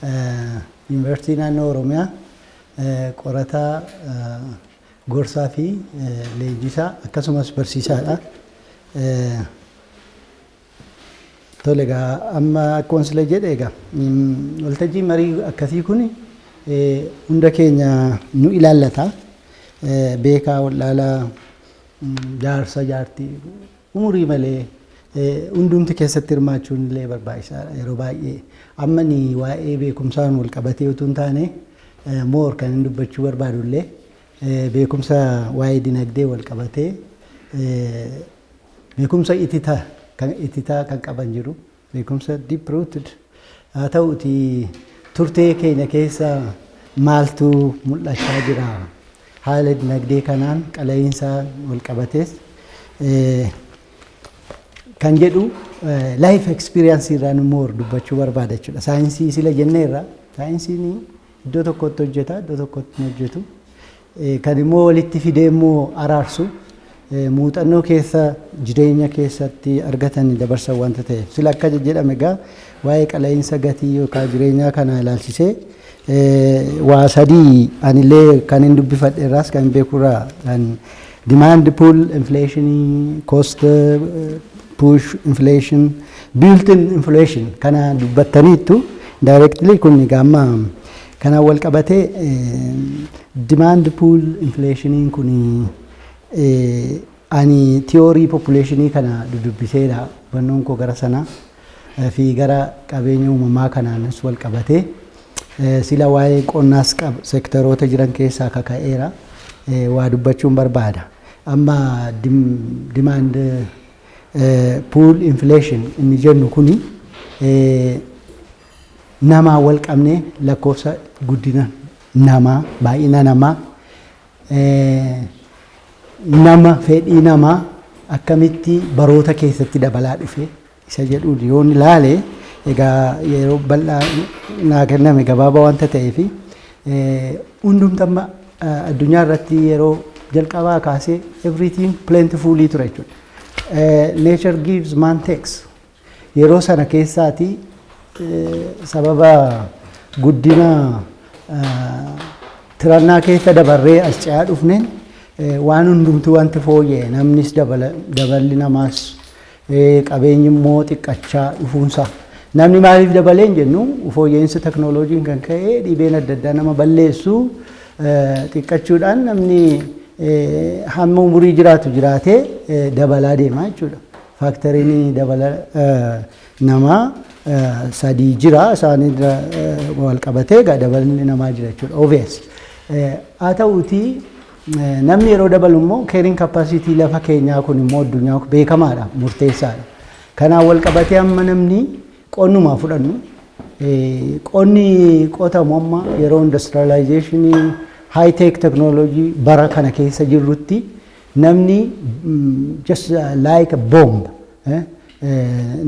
Yuunivarsiitii Naannoo Oromiyaa, qorataa, gorsaa fi leenjisaa akkasumas barsiisaadha. Tole egaa, amma akkuma sila jedhe egaa waltajjii marii akkasii kun hunda keenya nu ilaallata. Beekaa, wallaalaa, jaarsa, jaartii, umurii malee hundumti keessatti hirmaachuun illee barbaachisaadha yeroo baay'ee. Amma ni waa'ee beekumsaan wal qabatee utuu hin taane, more kan inni dubbachuu barbaadu illee beekumsa waa'ee dinagdee wal qabatee, beekumsa ititaa kan qaban jiru, beekumsa deep rooted haa ta'uti, turtee keenya keessa maaltu mul'achaa jira, haala dinagdee kanaan qala'iinsa wal qabatees kan jedhu life experience irraan immoo dubbachuu barbaada jechuudha. Saayinsii sila jenneerra, saayinsiin iddoo tokkotti hojjeta, iddoo tokkotti hin hojjetu. Kan immoo walitti fidee immoo araarsu muuxannoo keessa jireenya keessatti argatan dabarsan wanta ta'eef. Sila akka jedhame egaa waa'ee qala'iinsa gatii yookaan jireenyaa kana ilaalchisee waa sadii anillee kan hin dubbifadhe irraas kan beekurraa kan demand pull inflation, cost push inflation, built in inflation kana dubbattaniittu directly. Kun egaa amma kanaan wal qabatee demand pull inflationiin kun, ani theory populationii kana dudubbiseedha, hubannoon koo gara sana fi gara qabeenya uumamaa kanaanis wal qabatee sila waa'ee qonnaas seektaroota jiran keessaa kaka'eera, waa dubbachuun barbaada. Amma demand pull inflation inni jennu kuni namaa wal qabnee, lakkoofsa guddina namaa, baay'ina namaa, nama fedhii namaa akkamitti baroota keessatti dabalaa dhufe isa jedhu yoon ilaale, egaa yeroo bal'aa naa kenname gabaabaa wanta ta'eef, hundumti amma addunyaa irratti yeroo jalqabaa kaasee everything plentifully ture jechuudha. Nature gives, man takes. Yeroo sana keessaati sababa guddina tirannaa keessa dabarree as ce'aa dhufneen waan hundumtuu wanti fooyya'e, namnis daballi namaas, qabeenyi immoo xiqqachaa dhufuunsaa. Namni maaliif dabalee hin jennu, fooyya'insa teknooloojiin kan ka'e dhibeen adda addaa nama balleessu xiqqachuudhaan namni hamma umurii jiraatu jiraatee dabalaa deema jechuudha. Factoriin dabala namaa sadii jira, isaanii wal qabatee egaa daballi namaa jira jechuudha. Obvious. Haa ta'uutii namni yeroo dabalu immoo carrying capacity lafa keenyaa kun immoo addunyaa beekamaadha, murteessaadha. Kanaan wal qabatee amma namni qonnumaa fudhannu, qonni qotamu amma yeroo industrializationii, high tech technology bara kana keessa jirrutti namni just like a bomb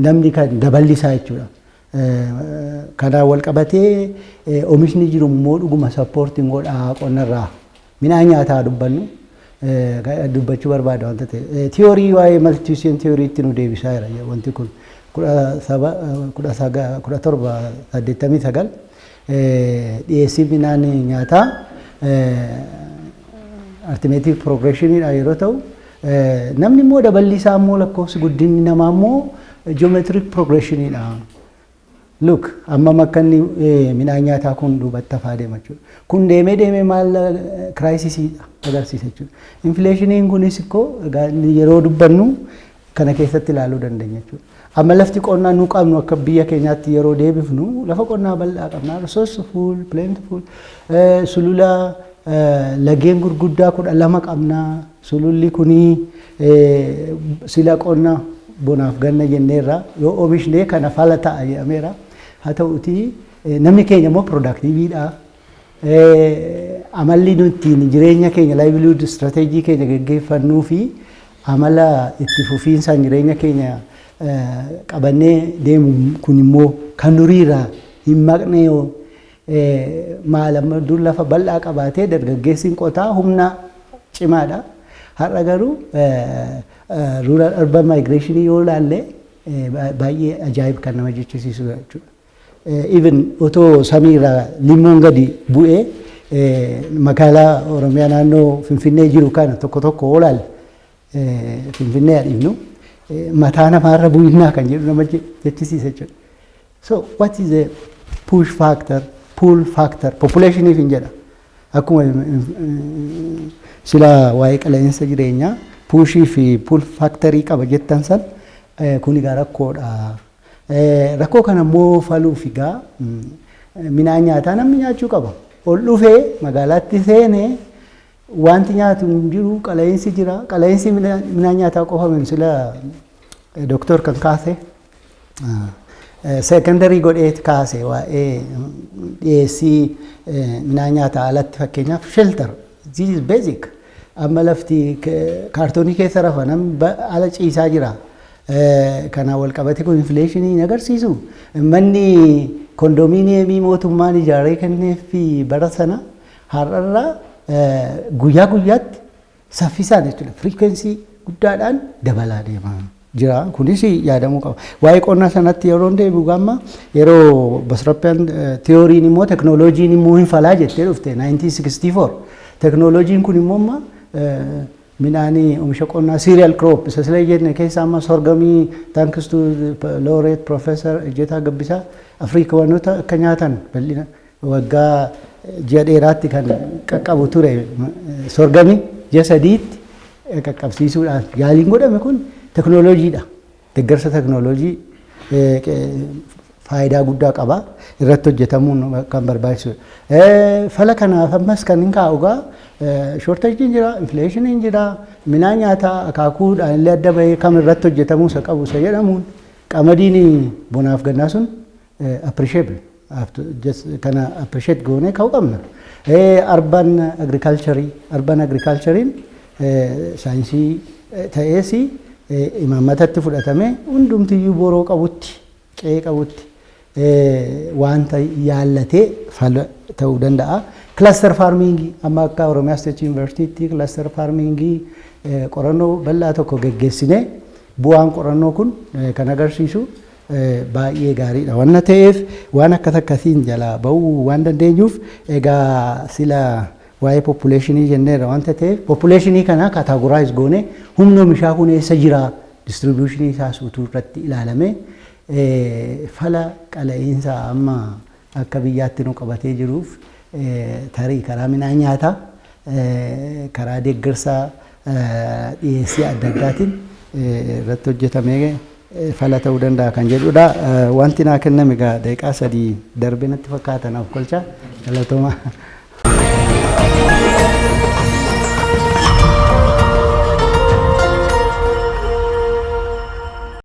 namni kan daballisaa jechuudha. Kanaan wal qabatee oomishni jiru immoo dhuguma supportiin godhaa qonnarraa midhaan nyaataa dubbannu dubbachuu barbaada wanta ta'e. Theory waa'ee Malthusian theoryitti nu deebisaa jira wanti kun. 1789 dhiyeessii midhaan nyaataa arithmetic progressioniidha yeroo ta'u, namni immoo daballi isaa immoo, lakkoofsi guddinni namaa immoo geometric progressioniidha. Look, hammam akka inni midhaan nyaataa kun duubatti hafaa deema jechuudha. Kun deemee deemee maal crisisii agarsiisa jechuudha. Inflationiin kunis ikkoo yeroo dubbannu kana keessatti ilaaluu dandeenya jechuudha. Amma lafti qonnaa nu qabnu akka biyya keenyaatti yeroo deebifnu lafa qonnaa bal'aa qabna. Resourceful, plentiful, sulula lageen gurguddaa 12 qabna. Sululli kunii sila qonna bonaaf ganna jenneerra, yoo oomishnee kana fala ta'a jedhameera. Haa ta'utii namni keenya immoo productiveiidha. Amalli nuti jireenya keenya, livelihood strategy keenya geggeeffannuu fi amala itti fufiinsaan jireenya keenya qabannee deemu kun immoo kan duriirraa hin maqne. Maal, amma dur lafa bal'aa qabaatee dargaggeessi qotaa humna cimaadha. Har'a garuu rural urban migration yoo ilaalle baay'ee ajaa'ib kan nama jechisiisu jechuudha. Even otoo samiirraa limmoon gadi bu'ee magaalaa Oromiyaa naannoo Finfinnee jiru kana tokko tokko olaal Finfinnee adiifnu mataa namaarra bu'innaa kan jedhu nama jechisiisa jechuudha. So what is the push factor, pull factor, populationiif hin jedha. Akkuma sila waa'ee qilleensa jireenyaa pushii fi pull factorii qaba jettan san, kun egaa rakkoodha. Rakkoo kana immoo faluuf egaa midhaan nyaataa namni nyaachuu qaba. Ol dhufee magaalaatti seenee wanti nyaatu hin jiru, qala'iinsi jira. Qala'iinsi midhaan nyaataa qofa miti, sila doktor kan kaase secondary godhee kaase. Waa'ee dhiyeessii midhaan nyaataa alatti, fakkeenyaaf shelter, this is basic. Amma lafti kaartoonii keessa rafa, namni ala ciisaa jira. Kanaan wal qabate kun inflationii hin agarsiisu. Manni kondominiyeemii mootummaan ijaaree kenneef bara sana har'arraa guyyaa guyyaatti saffisaan jechuudha. Frequency guddaadhaan dabalaa deemaa jira. Kunis yaadamuu qaba. Waa'ee qonnaa sanatti yeroo deebi'u, gamma yeroo Boserupian theoryn immoo teknooloojiin immoo hin falaa jettee dhufte 1964. Teknooloojiin kun immoo amma midhaanii oomisha qonnaa cereal crop isa sila jenne keessa amma sorghumii, thanks to laureate Professor Ejjetaa Gabbisaa, Afrikaanota akka nyaatan bal'ina waggaa ji'a dheeraatti kan qaqqabu ture sorghumii ji'a 3tti qaqqabsiisuudhaan yaaliin godhame kun teknooloojiidha. Deeggarsa teknooloojii faayidaa guddaa qaba. Irratti hojjetamuun kan barbaachisudha. Fala kanaaf ammas kan hin kaa'u gaa shortageiin jira, inflationiin jira, midhaan nyaataa akaakuudhaan illee adda bahee kam irratti hojjetamuu isa qabu isa jedhamuun qamadiin bonaaf gannaa sun appreciable. Kana appreciate goonee ka'uu qabna. Urban agriculture, urban agriculturein saayinsii ta'ees imaammatatti fudhatamee hundumtiyyuu boroo qabutti, qe'ee qabutti wanta yaallatee fala ta'uu danda'a. Cluster farmingii amma akka Oromiyaa State Universitytti cluster farmingii qorannoo bal'aa tokko geggeessinee bu'aan qorannoo kun kan agarsiisu baay'ee gaariidha. Wanna ta'eef waan akkas akkasiin jalaa ba'uu waan dandeenyuuf, egaa sila waa'ee populationii jenneerra wanta ta'eef, populationii kana categorize goone humna oomishaa kun eessa jira, distributionii isaas utuu irratti ilaalame, fala qala'iinsa amma akka biyyaatti nu qabatee jiruuf tarii karaa midhaan nyaataa, karaa deeggarsa dhiyeessii adda addaatiin irratti hojjetamee fala ta'uu danda'a kan jedhudha. Wanti naa kenname egaa daqiiqaa 3 darbe natti fakkaata, naaf kolcha. Galatooma.